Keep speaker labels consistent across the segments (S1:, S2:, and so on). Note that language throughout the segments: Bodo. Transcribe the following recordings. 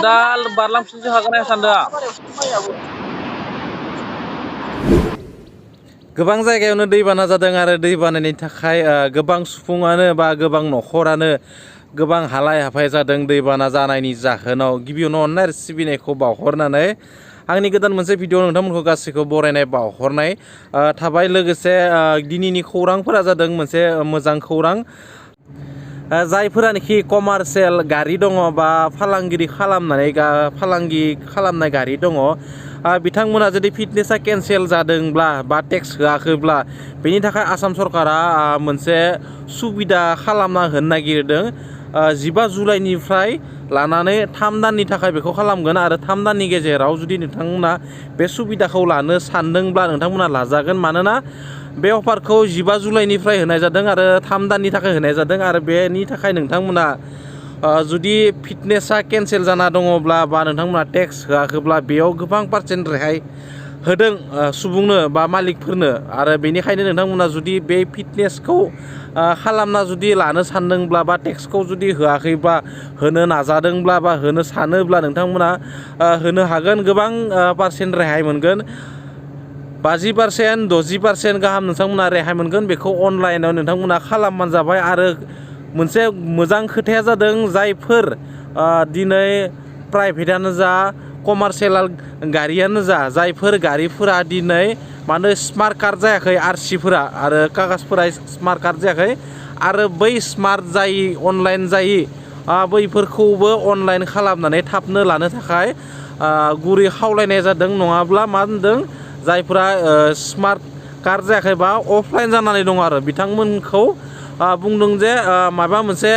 S1: दा बारलांफिनसो हागोन आं सानदों।
S2: गोबां जायगायावनो दैबाना जादों आरो दैबानानि थाखाय गोबां सुबुङानो बा गोबां न'खरानो गोबां हालाय हाफाय जादों दैबाना जानायनि जाहोनाव। गिबियावनो अननाय आरो सिबिनायखौ बावहरनानै आंनि गोदान मोनसे भिडिअ नोंथांमोनखौ गासैखौ बरायनाय बावहरनाय थाबाय। लोगोसे दिनैनि खौरांफोरा जादों मोनसे मोजां खौरां। जायफोरानोखि कमार्शियेल गारि दङ बा फालांगि खालामनाय गारि दङ, बिथांमोना जुदि फिटनेसा केन्सेल जादोंब्ला बा टेक्स होआखैब्ला बेनि थाखाय आसाम सरकारा मोनसे सुबिदा खालामना होनो नागिरदों। 15 जुलाइनिफ्राय लानानै 3 दाननि थाखाय बेखौ खालामगोन आरो 3 दाननि गेजेराव जुदि नोंथांमोना बे सुबिदाखौ लानो सानदोंब्ला नोंथांमोना लाजागोन। मानोना बे अफारखौ 15 जुलाइनिफ्राय होनाय जादों आरो 3 दाननि थाखाय होनाय जादों। आरो बेनि थाखाय नोंथांमोना जुदि फिटनेसा केन्सेल जाना दङब्ला बा नोंथांमोना टेक्स होआखैब्ला बेयाव गोबां पार्सेन्ट रेहाय होदों सुबुंनो बा मालिकफोरनो। आरो बेनिखायनो नोंथांमोना जुदि बे फिटनेसखौ खालामना जुदि लानो सानदोंब्ला बा टेक्सखौ जुदि होआखैबा होनो नाजादोंब्ला बा होनो सानोब्ला नोंथांमोना होनो हागोन। गोबां पार्सेन्ट रेहाय मोनगोन। 50%, 60% गाहाम नोंथांमोना रेहाय मोनगोन। बेखौ अनलाइनाव नोंथांमोना खालामबानो जाबाय। आरो मोनसे मोजां खोथाया जादों, जायफोर दिनै प्राइभेटानो जा कमार्शियेल गारियानो जा, जायफोर गारिफोरा दिनै मानो स्मार्ट कार्ड जायाखै, आरसिफोरा आरो कागजफोरा स्मार्ट कार्ड जायाखै आरो बै स्मार्ट जायि अनलाइन जायि बैफोरखौबो अनलाइन खालामनानै थाबनो लानो थाखाय गुरै खावलायनाय जादों। नङाब्ला मा होनदों, जायफोरा स्मार्ट कार्ड जायाखै बा अफलाइन जानानै दङ आरो बिथांमोनखौ बुंदों जे माबा मोनसे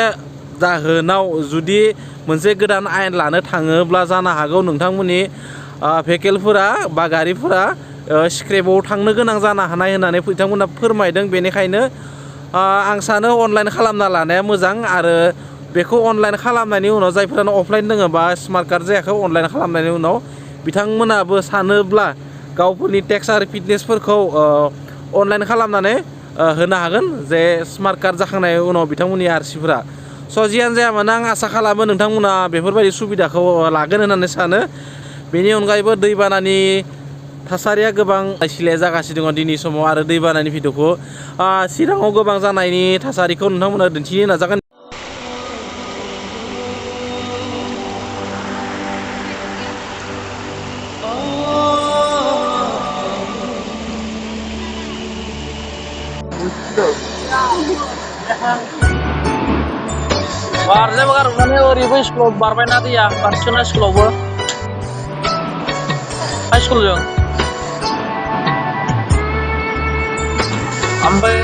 S2: जाहोनाव जुदि मोनसे गोदान आयेन लानो थाङोब्ला जानो हागौ नोंथांमोननि भेहिकेलफोरा बा गारिफोरा स्क्रेपआव थांनो गोनां जानो हानाय होननानै बिथांमोना फोरमायदों। बेनिखायनो आं सानो अनलाइन खालामना लानाया मोजां। आरो बेखौ अनलाइन खालामनायनि उनाव जायफोरानो अफलाइन दङ बा स्मार्ट कार्ड जायाखै, अनलाइन खालामनायनि उनाव बिथांमोनाबो सानोब्ला गावफोरनि टेक्स आरो फिटनेसफोरखौ अनलाइन खालामनानै होनो हागोन जे स्मार्ट कार्ड जाखांनायनि उनाव बिथांमोननि आरसिफोरा। जियानो जाया मानो आं आसा खालामो नोंथांमोना बेफोरबायदि सुबिदाखौ लागोन होननानै सानो। बेनि अनगायैबो दैबानानि थासारिया गोबां सिलाय जागासिनो दङ दिनै समाव। आरो दैबानानि भिडिअखौ चिराङाव गोबां जानायनि थासारिखौ नोंथांमोना दिन्थिनो नाजागोन।
S1: बारजे बारनानै ओरैबो स्कुलाव बारबायना दैया, बारसोना स्कुलावबो हाइ स्कुलजों। ओमफ्राय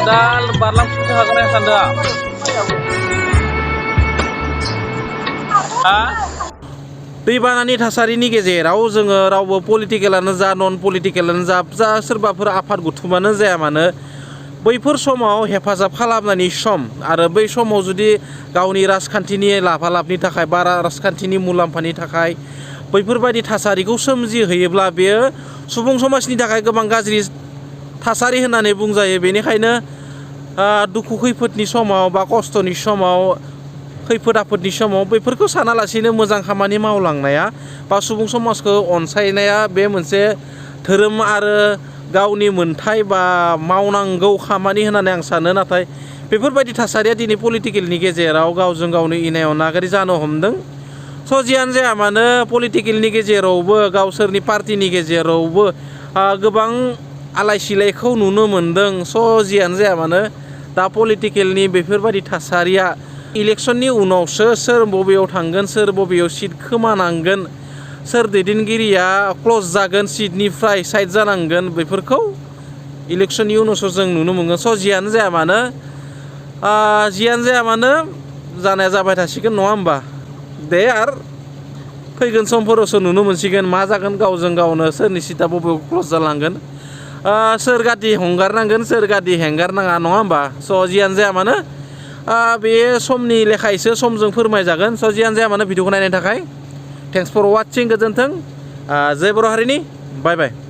S1: दा बारलांफिनसो हागोन आं सानदों।
S2: दैबानानि थासारिनि गेजेराव जोङो रावबो पलिटिकेलानो जा नन पलिटिकेलानो जा सोरबाफोर आफाद गुथुमानो जाया मानो, बैफोर समाव हेफाजाब खालामनायनि सम। आरो बै समाव जुदि गावनि राजखान्थिनि लाभालाभनि थाखाय बा राजखान्थिनि मुलाम्फानि थाखाय बैफोरबायदि थासारिखौ सोमजिहोयोब्ला बेयो सुबुं समाजनि थाखाय गोबां गाज्रि थासारि होननानै बुंजायो। बेनिखायनो दुखु खैफोदनि समाव बा खस्थ'नि समाव, खैफोद आफोदनि समाव बैफोरखौ सानालासिनो मोजां खामानि मावलांनाया बा सुबुं समाजखौ अनसायनाया बे मोनसे धोरोम आरो गावनि मोन्थाय बा मावनांगौ खामानि होननानै आं सानो। नाथाय बेफोरबायदि थासारिया दिनै पलिटिकेलनि गेजेराव गावजों गावनि इनाय अनागारि जानो हमदों। जियानो जाया मानो पलिटिकेलनि गेजेरावबो गावसोरनि पार्टिनि गेजेरावबो गोबां आलाय सिलायखौ नुनो मोनदों। जियानो जाया मानो दा पलिटिकेलनि बेफोरबायदि थासारिया इलेक्सननि उनावसो सोर बबेयाव थांगोन, सोर बबेयाव सिट खोमानांगोन, सोर दैदेनगिरिया क्ल'ज जागोन, सिटनिफ्राय साइड जानांगोन, बेफोरखौ इलेक्सननि उनावसो जों नुनो मोनगोन। जियानो जाया मानो जानाया जाबाय थासिगोन, नङा होमबा? दे आरो फैगोन समफोरावसो नुनो मोनसिगोन मा जागोन। गावजों गावनो सोरनि सिटा बबेयाव क्ल'ज जालांगोन, सोर गादि हंगारनांगोन, सोर गादि हेंगारनाङा, नङा होमबा? जियानो जाया मानो बे समनि लेखायैसो समजों फोरमायजागोन। जियानो जाया मानो भिडिअखौ नायनायनि थाखाय थेंक्स फर वाचिं। गोजोन्थों। जय बर' हारिनि। बाय बाय।